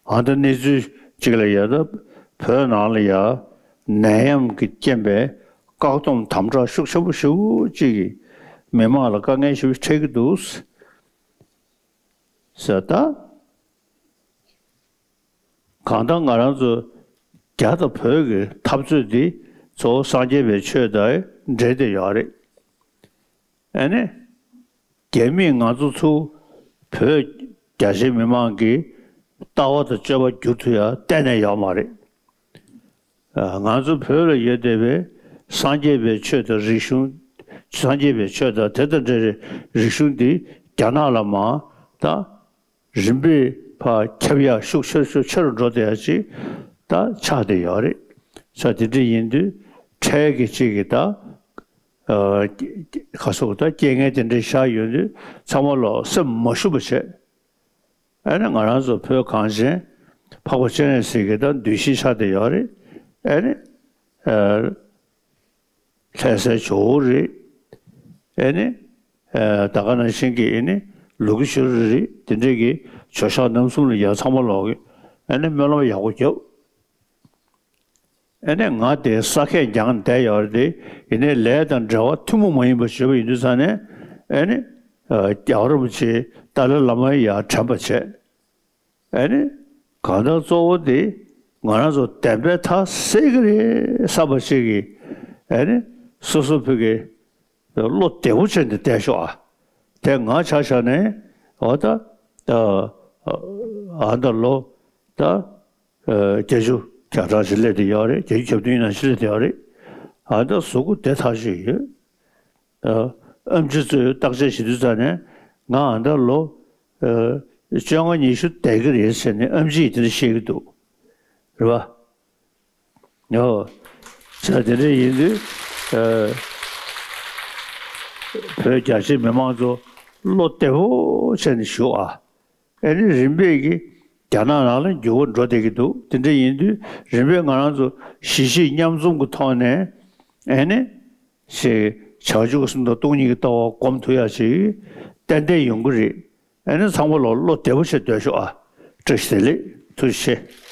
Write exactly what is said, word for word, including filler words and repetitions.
ཨ་ད་གནས་ཚུལ་གཅིག་ལ་ཡ་ད་བོད་ནང་ལ་ཡ་ནད་ཡམས་ཀྱི་རྐྱེན་པས་བཀག་སྡོམ་དམ་དྲག་ཤུགས་ཆེན་པོ་ཞེ་པོ་ཅིག་གིས་མི་མང་ལ་དཀའ་ངལ་ཞེ་པོ་འཕྲད་ཀྱི་འདུག་ཟེར། ད་གང་ལྟར་ང་རང་ཚོ་རྒྱ་དང་བོད་ཀྱི་འཐབ་རྩོད་འདི་གཙོ་བོ་སངས་རྒྱས་པའི་ཆོས་དང་འབྲེལ་ཏེ་ཡོད་རེད། ཨ་ནི། རྒྱ་མིས་ང་ཚོ་ཚུར་བོད་རྒྱ་ཆེའི་མི་མང་གི་ལྟ་བ་དང་སྤྱོད་པ་བསྒྱུར་ཐུབ་ཡ་གཏན་ནས་ཡོད་མ་རེད། ཨ། ང་ཚོ་བོད་ལ་ཡོད་བསྡད་པའི་སངས་རྒྱས་པའི་ཆོས་དང་རིག་གཞུང་། སངས་རྒྱས་པའི་ཆོས་དང་དེ་དང་འབྲེལ་བའི་རིག་གཞུང་འདི་རྒྱ་ནག་ལ་མར་ད་རིམ་པས་ཕར་ཁྱབ་ཡ་ཤུགས་ཆེ་ཤུགས་ཆེ་རུ་འགྲོ་བསྡད་ཡ་ཅིག་ད་ཆགས་བསྡད་ཡོད་རེད། ས་དེ་འདྲ་ཡིན་དུས་འཕྲལ་གྱི་ཅིག་གི་ད། ཨ། ཁ་སོགས་ད་རྐྱེན་ངན་དེ་འདྲ་བཞག་ཡོང་དུས་ཚང་མ་ལོག་སེམས་མ་ཞུམ་པ་བྱས། ཨ་ནི་ང་རང་ཚོ་བོད་གངས་ཅན་འཕགས་པ་སྤྱན་རས་གཟིགས་ཀྱི་ད་གདུལ་ཞིང་ཆགས་བསྡད་ཡོད་རེད། ཨ་ནི། ཨ། ལྷ་སའི་ཇོ་བོ་རེད། ཨ་ནི། ཨ། ད་ག་ནང་བཞིན་གྱི་ཨ་ནི་ལུ་གུ་ཤུ་རི་རེད། དེ་འདྲས་ཀྱི་ཇོ་ཤཱཀ་རྣམ་གསུམ་ལ་ཡ་ཚང་མ་ལོག་གི་ཨ་ནི་སྨོན་ལམ་ཡག་པོ་རྒྱབ། ཨ་ནི་ང་དེ་ས་ཁད་རྒྱང་བསྡད་ཡོད་རེད་དེ། ཡིན་ནའི་ལས་དང་འབྲེལ་བ་ཐུན་མོང་མ་ཡིན་པ་བྱེད་པ་ཡིན་དུས་ཙང་ནས། ཨ་ནི། ཨ། རྒྱལ་བ་རིན་པོ་ཆེ་ཏཱ་ལའི་བླ་མ་ཡར་དྲན་པ་བྱས། ཨ་ནི། གང་ལྟར་གཙོ་བོ་དེ་ང་རང་ཚོ་བདེན་པའི་མཐའ་གསལ་གྱི་རེད་བསམ་པ་ཞིག་གིས། ཨ་ནི། སོ་སོ་བོད་ཀྱི་བློ་བདེ་པོ་བྱས་ནས་བསྡད་ཤོག་ཨ། དེ་ང་ཆ་བཞག་ནས་འོ་ད། ཨ། ཨ། ད་ལོ་ད། ཨ། བརྒྱད་ཅུ་གྱ་གྲངས་ཤིག་སླེབས་བསྡད་ཡོད་རེད། བརྒྱད་ཅུ་གྱ་བདུན་ནང་ཤི་སླེབས་བསྡད་ཡོད་རེད། ཨ། ད་གཟུགས་པོ་བདེ་ཐག་ཆོད་ཡོད། ཨ། ཨེམ་ཆི་ཚོས་བརྟག་དཔྱད་བྱེད་དུས་ཙང་ནས་ང་ཨ་ད་ལོ། ཨ། བཅོ་ལྔ་ཉི་ཤུ་བསྡད་ཀྱི་རེད་ཟེར་ནས་ཨེམ་ཆི་ཡིས་དེ་འདྲ་བཤད་ཀྱི་འདུག་རེད་པ། ཨོ། ས་དེ་འདྲ་ཡིན་དུས། ཨ། བོད་རྒྱ་ཆེའི་མི་མང་ཚོ་བློ་བདེ་པོ་བྱས་ནས་བཞུགས་ཨ། ཨ་ནི་རིམ་པས་ཀྱི་རྒྱ་ནག་ནང་ལ་འགྱུར་བ་འགྲོ་བསྡད་ཀྱི་འདུག་དེ་འདྲ་ཡིན་དུས་རིམ་པས་ང་རང་ཚོ་གཞིས་བྱེས་མཉམ་འཛོམས་ཀྱི་ཐོག་ནས། ཨ་ནི། ཞེས་བྱང་ཆུབ་སེམས་དང་སྟོང་ཉིད་ཀྱི་ལྟ་བ་སྒོམ་ཐུབ་ཡ་ཞིག་ཏན་ཏན་ཡོང་གི་རེད། ཨ་ནི་ཚང་མ་ལོག་བློ་བདེ་པོ་བྱས་སྡོད་ཤོག་ཨ། བཀྲ་ཤིས་བདེ་ལེགས། ཐུགས་རྗེ་ཆེ།